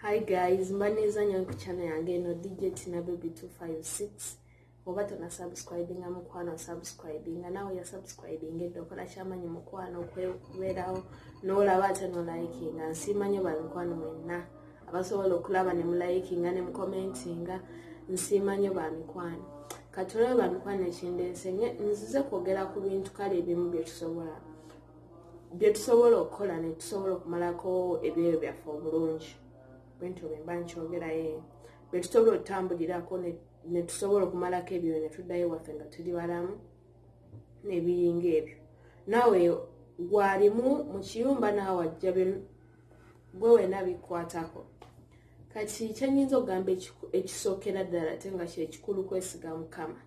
Hi guys, mbaniriza nnyo ku channel yange eno DJ Tina Baby 256. Oba tona subscribinga, mukwano, subscribinga. Nawe ya subscribing edda, okola kyamanyi, mukwano, okubeerawo n'olaba ate nolikinga. Nsiima nnyo bamikwano mwenna abasobola okulaba ne mulikinga ne mucommentinga. Nsiima nnyo bamikwano. Katulabe bamikwano ekindeese. Nzize kwogera ku bintu kale ebimu bye tusobola okukola ne tusobola okumalako ebyeyo byaffe obulungi. Bwentyo bwe mba nkyogerayo, bwe tusobola okutambulirako ne tusobola okumalako ebyo ne tuddayo waffe nga tuli balamu n'ebiringa ebyo. Naawe gwalimu mu kiyumba, naawe ajja gwe wena bikwatako. Kati kyenyinza okugamba ekisookera ddala ate nga kyekikulu, kwesiga Mukama.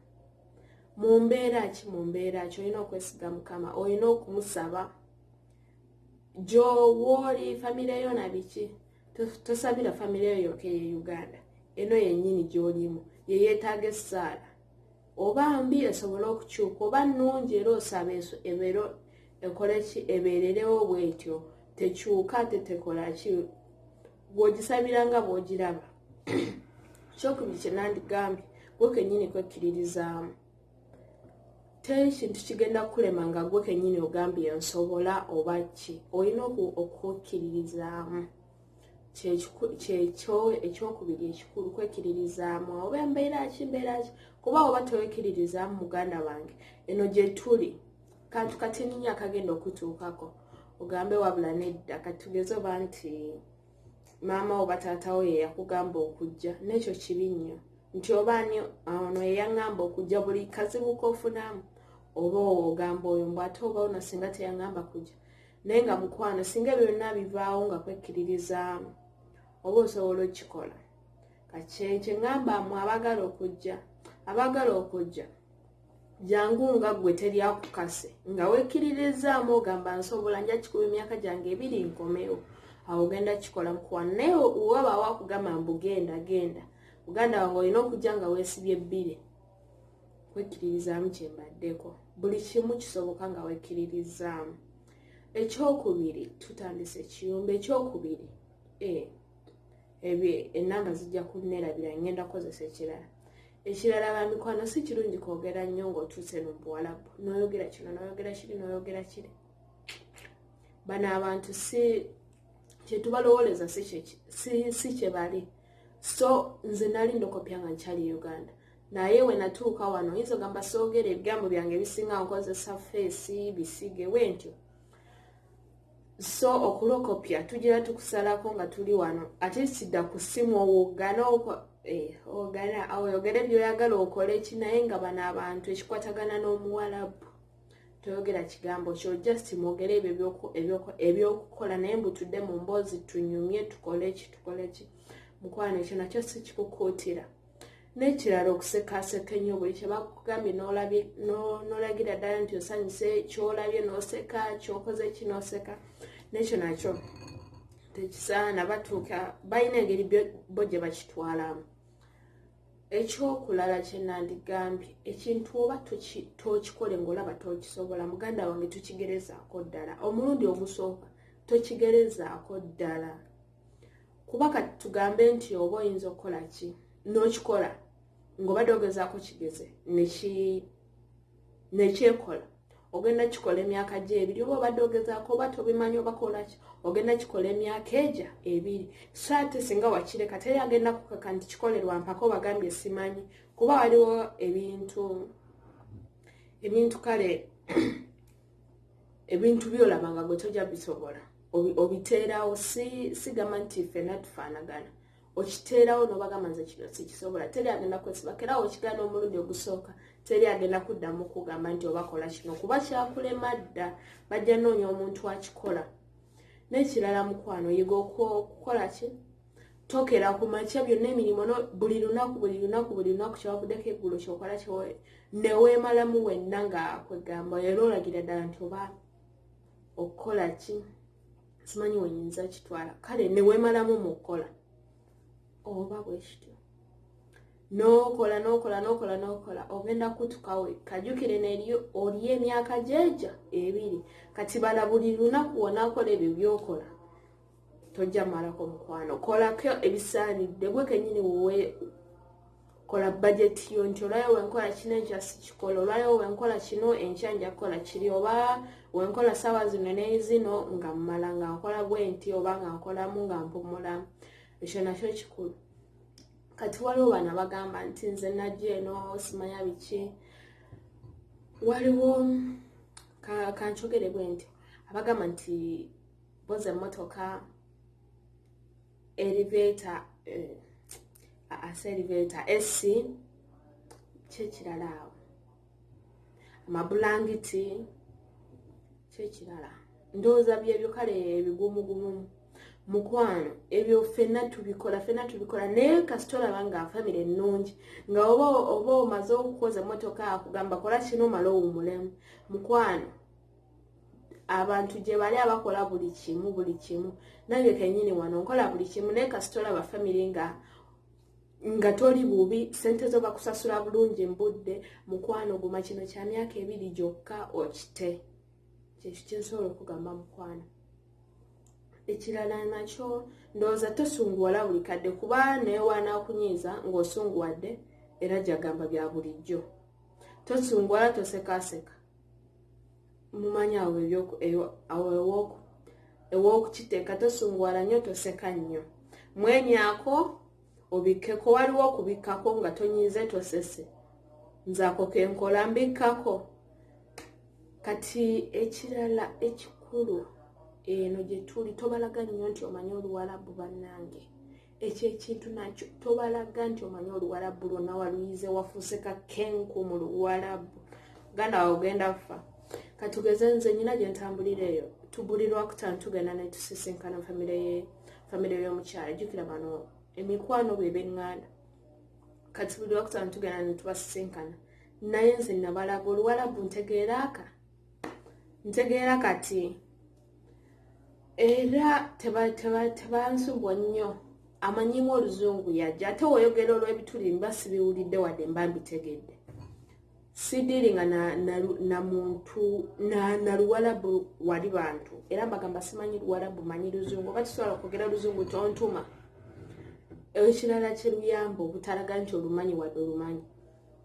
Mu mbeera ki, mu mbeera ki, olina okwesiga Mukama, olina okumusaba gyowooli famire yo na biki. Tosabira famire yo yokka eye Uganda, eno yennyini gy'olimu yeyeetaaga essaala, oba mbi esobole okukyuka, oba nnungi era osaba ebeere ekole ki, ebeererewo bwetyo, tekyuka ate tekola ki, bw'ogisabira nga bw'ogiraba. Kyokubiri kye nandigambye, gwe kennyini kwekkiririzaamu. Teri kintu kigenda kukulema nga gwe kennyini ogambye nsobola oba ki. Olina okwekkiririzaamu. Kyekyo ekyokubiri ekikulu, kwekkiririzaamu. Oba mbeera ki, mbeera ki, kuba oba tewekkiririzaamu, muganda wange, eno gye tuli kantu katini nnyo akagenda okutuukako ogambe wabula nedda. Katugeze oba nti maama oba taatawo ye yakugamba okujja, n'ekyo kibi nnyo nti oba ani ono yeyaŋŋamba okujja. Buli kazibu k'ofunamu oba ogamba oyo mbw ate oba ono singa teyaŋŋamba kujja. Naye nga mukwano, singa ebyo byonna bivaawo nga kwekkiririzaamu, oba osobola okukikola. Kakyekye ŋŋamba mwe abaagala okujja, abaagala okujja, jangu nga ggwe teryakukase, nga wekkiririzaamu, ogamba nsobola, nja kikuba emyaka gyange 20 nkomewo. Awo ogenda kikola, mukwano. Naye wabaawo akugamba mbu genda, genda, muganda wange, olina okujja nga weesibye ebbiri. Kwekkiririzaamu kyembaddeko. Buli kimu kisoboka nga wekkiririzaamu. Ekyokubiri, tutandise ekiyumba ekyokubiri. Ebyo enamba zijja kunneerabira, ngenda kukozesa ekirala. Ekirala bamikwano, si kirungi kwogera nnyo ng'otuuse no buwalabu, n'oyogera kino, n'oyogera kiri, n'oyogera kiri. Bano abantu si kyetubalowooleza, si kye bali. So nze nali ndokopya nga nkyali Uganda, naye we natuuka wano oyinza ogamba soogera ebigambo byange ebisinga nkozesa face bisige bwentyo. So okulokopya tugira tukusalako nga tuli wano, ate kidda ku ssimu owogana, owogana, oyogere byoyagala, okole ki. Naye nga bano abantu ekikwatagana n'omuwalabu toyogera kigambo kyo, just mwogere ebyo ebyokukola. Naye mbutudde mu mboozi tunyumye, tukole ki, tukole ki, mukwano, ekyo nakyo si kikukuutira. N'ekirala, okusekaseka ennyo buli kyebakugambye, n'olagira ddala nti osanyuse, kyolabye n'oseka, kyokoze ki n'oseka, n'ekyo nakyo tekisaana. Batuuka balina engeri bo gye bakitwalamu. Ekyokulala kyenandigambye, ekintu oba tokikole ngaolaba tokisobola, muganda wange, tokigerezaako ddala. Omulundi ogusooka tokigerezaako ddala, kuba kati tugambe nti oba oyinza okukola ki n'okikola ng'obadde ogezaako kigeze nekyekola. Ogenda kikola emyaka gye 2, oba obadde ogezaako, oba tobimanyi, oba kolaki, ogenda kikola emyaka egya 2. So ate singa wakireka, teri agenda kukaka nti kikolerwa mpaka obagambye simanyi, kuba waliwo ebintu kale ebintu byolaba nga gwe tojja bisobola, obiteerawo. Sigamba nti ffenna tufaanagana. Okiteerawo n'obagamba nze kino sikisobola, teri agenda kwesibako. Era okigaana omulundi ogusooka, teri agenda kuddamu kugamba nti obakola kino, kuba kyakulema dda. Bajja noonya omuntu akikola. N'ekirala mukwano, yiga okukola ki, tokera ku makya byonna emirimu buli lunaku, buli lunaku, buli lunaku. Kyewavuddeko eggulo kyokola neweemalamu wenna nga kwegamba, era olagira ddala nti oba okukola ki, simanyi wenyinza kitwala. Kale neweemalamu mu kukola oba bwekityo, nokola, nokola, nokola, nokola, ogenda kutukawe. Kajukire neri oli emyaka gyeja 2. Kati bala buli lunaku wonakola ebyo byokola. Tojja malako, mukwano. Kolako ebisaanidde gwe kenyini. Wuwe kola budget yo nti olwayo wenkola kino, enkya sikikola, olwayo wenkola kino, enkya nja kukola kiri, oba wenkola saawa zino nezino nga mmala nga nkola bwe nti, oba nga nkolamu nga mpumulamu. Ekyo nakyo kikulu. Kati waliwo bano bagamba nti nze najja eno simanya biki. Waliwo, kankyogere bwe nti, abagamba nti boza emmotoka, elevator, ase elevator, AC, kyekirala awo, amabulangiti, kyekirala, ndowooza byebyo. Kale ebigumugumu, mukwano, ebyo ffenna tubikola, ffenna tubikola. Naye kasita olaba nga famire ennungi, nga oba omaze okukoza emmotoka, akugamba kola kino, omale owumulemu. Mukwano, abantu gye bali abakola buli kimu, buli kimu. Nange kenyini wano nkola buli kimu. Naye kasita olaba famire nga toli bubi, sente zo bakusasula bulungi mbudde, mukwano, guma. Kino kya myaka 2 gyokka, okite. Kyekyo kyensobola okugamba, mukwano. Ekirala nakyo ndowooza tosunguwala buli kadde, kuba naye wanaakunyiiza ng'osunguwadde, era gyagamba bya bulijjo. Tosunguwala, tosekaseka. Mumanyi awo ew'okukiteeka. Tosunguwala nnyo, toseka nnyo, mwenyako, obikkeko. Waliwo okubikkako nga tonyiize, tosese. Nze ako kenkola, mbikkako. Kati ekirala ekikulu, eno gye tuli tobalaga nnyo nti omanyi Oluwalabu. Bannange, ekyo ekintu nakyo, tobalaga nti omanyi Oluwalabu lwonna, waluyize, wafuuse kakenku mu Luwalabu. Ganda wawe ogenda fa. Katugeze nze nyina gye ntambulira eyo, tubuli Lwakutaano tugenda netusisinkana famire y'omukyala. Jjukira bano emikwano bwe beŋŋanda. Kati buli Lwakutaano tugenda netubasisinkana, naye nze nabalaga Oluwalabu ntegeera, aka ntegeera. Kati era tebansubwa nnyo. Amanyimu Oluzungu yajja, ate woyogera olw'ebituli mba sibiwulidde, wadde mba mbitegedde. Sidiringa na muntu na Luwalabu wali bantu, era mbagamba simanyi Luwalabu, manyi Luzungu. Oba tusobola okwogera Luzungu, tontuma. Ekirala kyeruyamba obutalaga nti olumanyi, wadde olumanyi,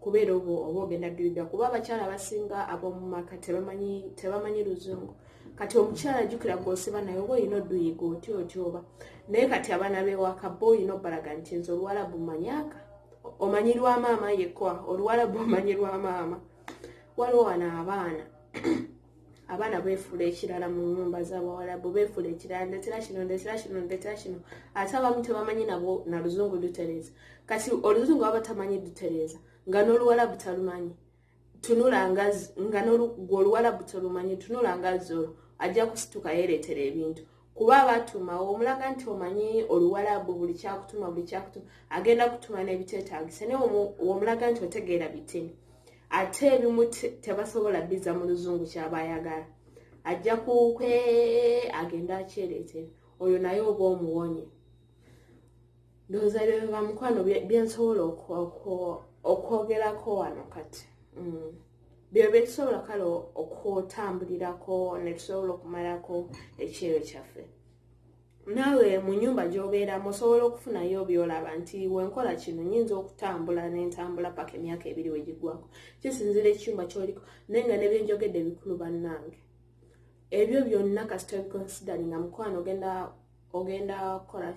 kubeera oba ogenda duyiga, kuba abakyala abasinga ab'omu maka tebamanyi Luzungu. Kati omukyala, jjukira gw'osiba naye, oba olina oduyiga otya otya oba naye. Kati abaana bewaka bo olina obbalaga nti nze Oluwalabu manyaka, omanyi lwa maama yekwa, Oluwalabu omanyi lwa maama. Waliwo wano abaana beefuula ekirala mu nyumba z'Abawalabu, beefuula ekirala, ndetera kino, ndetera kino, ndetera kino. Ate abamu tebamanyi nabo na Luzungu lutereeza. Kati Oluzungu baba tamanyi lutereeza, nga n'Oluwalabu talumanyi. Tunula nga gwe Oluwalabu tolumanyi, tunula nga zolo ajja kusituka yeereetera ebintu, kuba batuma omulaga nti omanyi Oluwalabu, buli kyakutuma, buli kyakutuma agenda kutuma n'ebiteetaagisa. Naye omulaga nti otegeera bitini, ate ebimu tebasobola biza mu Luzungu kyaba ayagala, ajja kukwe agenda akyereetera oyo, naye oba omuwonye. Ndowooza byo bamukwano byensobola okwogerako wano. Kati byo byetusobola kale okutambulirako netusobola okumalako ekyeyo kyaffe. Naawe mu nyumba gy'obeeramu osobola okufunayo byolaba nti wenkola kino nyinza okutambula nentambula paka emyaka 2 wegigwako, kisinzira ekiyumba kyoliko. Naye nga nebyenjogedde bikulu, bannange. Ebyo byonna kasita obiconsideringa, mukwano, ogenda kukola,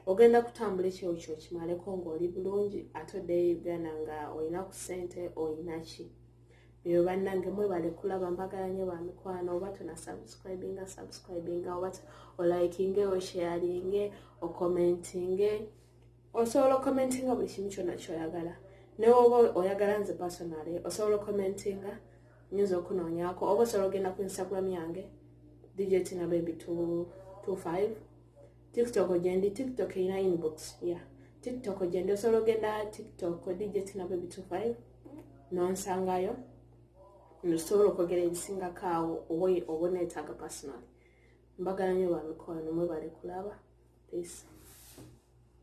ogenda kutambula ekyeyo kyo kimaleko ng'oli bulungi, ate oddeyo Uganda nga olina ku ssente, olina ki. Ebyo, bannange, mwebale kulaba. Mbagala nnyo bamikwano. Oba tona subscribinga, subscribinga, oba olikinge, osharinge, ocommentinge. Osobola ocommentinga buli kimu kyonna kyoyagala. Naye oba oyagala nze personally, osobola ocommentinga, nyinza okunoonyako, oba osobola ogenda ku Instagram yange, DJ Tina Baby 25. TikTok gyendi, TikTok erina inbox ya, yeah. TikTok gyendi, osobola ogenda TikTok, DJ Tina Baby 25, nonsangayo, nosobola okwogera ebisingako awo oba oneetaaga personally. Mbagala nnyo bamikwano, mwebale kulaba. Peace.